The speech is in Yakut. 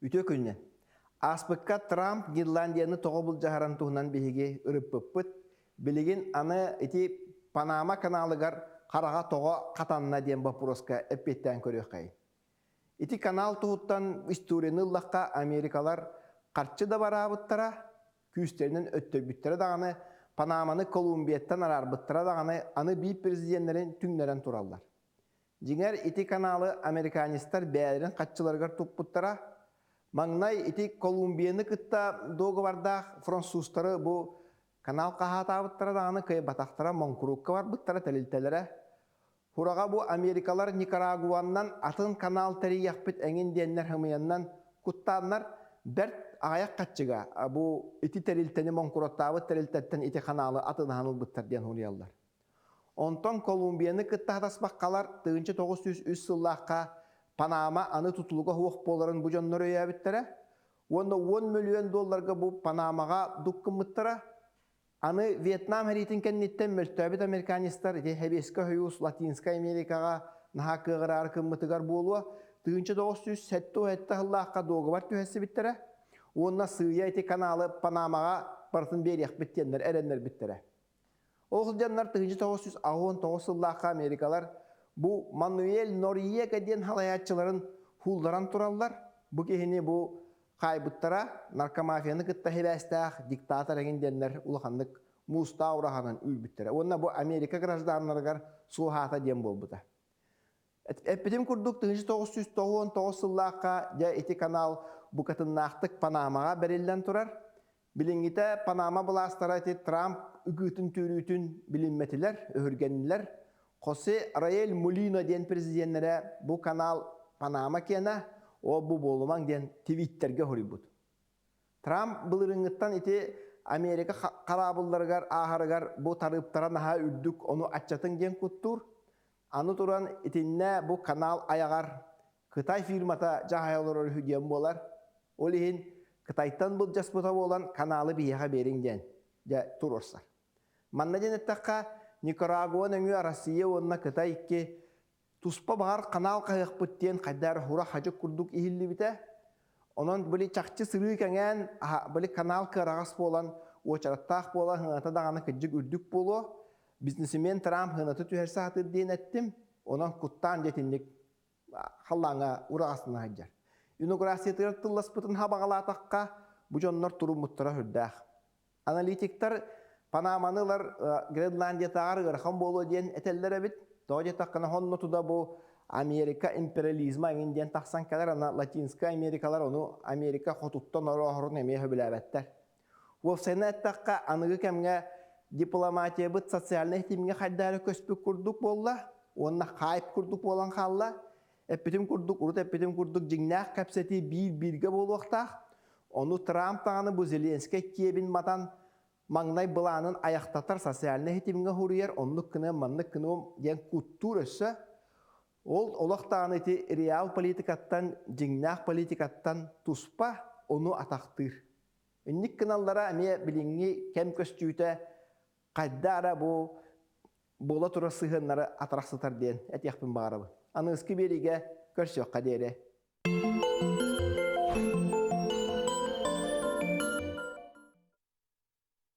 Үтүө күнүнэн! Ааспыкка Трамп Гренландияны тоҕо былдьаһарын туһунан биһиги ырыппыппыт. Билигин аны ити Панама каналыгар хараҕа тоҕо хатанна диэн боппуруоска эппиэттээн көрүөххэйин. Ити канал туһуттан историяны ыллахха Америкалар харчы да бараабыттара, күүстэринэн өттөйбүттэрэ даҕаны, Панаманы Колумбияттан араарбыттара даҕаны аны биир президеннэрин түҥнэрэн тураллар. Дьиҥэр, ити каналы американецтар бэйэлэрин хаччыларыгар туппуттара. Маҥнай ити Колумбияны кытта дуогабардаах французтары бу канал хаһаатаабыттара даҕаны кыайбатахтара, моҥкуруукка барбыттара тэрилтэлэрэ. Хураҕа бу америкалар Никарагуаннан атын канал тэрийиэхпит эҥин диэннэр хымыйаннан куттааннар бэрт аҕыйах хаччыга бу ити тэрилтэни моҥкуруоттаабыт тэрилтэттэн ити каналы атыылаһан ылбыттар диэн суруйаллар. Онтон Колумбияны кытта хатаспаккалар 1903 сыллаахха Панама аны тутулуга суох буоларын бу дьоннор өйөөбүттэрэ уонна 10 мөлүйүөн долларга бу Панамаҕа дук гыммыттара. Аны Вьетнам сэриитин кэнниттэн мөлтөөбүт американецтар ити Сэбиэскэй Союз Латинскай Америкаҕа наһаа кыаҕыраары кыммытыгар буолуо 1977 сыллаахха дуогабар түһэрсибиттэрэ уонна сыыйа ити каналы Панамаҕа барытын биэриэхпит диэннэр эрэннэрбиттэрэ. Ол сылдьаннар 1989 сыллаахха Америкалар бу Мануэль Норьега диэн халайааччыларын хуулларан тураллар. Бу киһини бу хаайбыттара наркомафияны кытта сибээстээх диктатор эҥин диэннэр улаханнык муустаах ураһанан үүрбүттэрэ. Уонна бу Америка гражданнарыгар суоһаата диэн буолбута. Эппитим курдук, 1999 сыллаахха дьэ ити канал букатыннаахтык Панамаҕа бэриллэн турар. Билиҥҥитэ Панама былаастара ити Трамп ыгыытын-түүрүүтүн билиммэтилэр, өһүргэннилэр. Хосе Раэль Мулино диэн президеннэрэ бу канал Панама киэнэ, ол бу буолумаҥ диэн твиттергэ суруйбут. Трамп былырыыҥҥыттан ити Америка хараабылларыгар ааһарыгар бу тарыыптара наһаа үрдүк, ону аччатыҥ диэн куттуур. Аны туран итиннэ бу канал айаҕар Кытай фирмата дьаһайа олорор үһү диэн буолар. Ол иһин Кытайтан былдьаспыта буолан каналы биһиэхэ биэриҥ диэн дьэ туруорсар. Манна диэн эттэххэ, Никарагуа нөҥүө Россия уонна Кытай икки туспа баҕар канал хаһыахпыт диэн хайда эрэ хура-хадьык курдук иһиллибитэ. Онон били чахчы сырыы кэҥээн, били канал кыараҕас буолан, уочараттаах буолан сыаната даҕаны кырдьык үрдүк буолуо. Бизнесмен Трамп сыаната түһэрсэ сатыыр диэн эттим. Онон куттаан дьэ итинник халлааҥҥа ураҕастана сылдьар. Инаугурациятыгар тылласпытын хабаҕалаатахха, бу дьоннор туруммуттара сүрдээх. Аналитиктар Панаманы ылар Гренландиятааҕар ыарахан буолуо диэн этэллэр эбит. Тоҕо диэтэххинэ, онно туда бу Америка империализма эҥин диэн тахсан кэлэр, ана Латинскай Америкалар ону Америка хотуттан орооһорун эмиэ сөбүлээбэттэр. Уопсайынан эттэххэ, аныгы кэмҥэ дипломатиябыт социальнай ситимҥэ хайдах эрэ көспүт курдук буолла уонна хайп курдук буолан хаалла. Эппитим курдук, урут эппитим курдук дьиҥнээх кэпсэтии биир-бииргэ буолуохтаах. Ону Трамп даҕаны бу Зеленскэй киэбин матан маҥнай былаанын айахтатар социальнай ситимҥэ суруйар, оннук гыныам, маннык гыныам диэн куттуур өссө. Ол олох даҕаны ити реал политикаттан, дьиҥнээх политикаттан туспа ону атахтыыр. Инник гыналлара эмиэ билиҥҥи кэм көстүүтэ хайда эрэ бу буола турар сыһыаннары атарахсытар диэн этиэхпин баҕарабын. Аныгыскы биэриигэ көрсүөххэ диэри.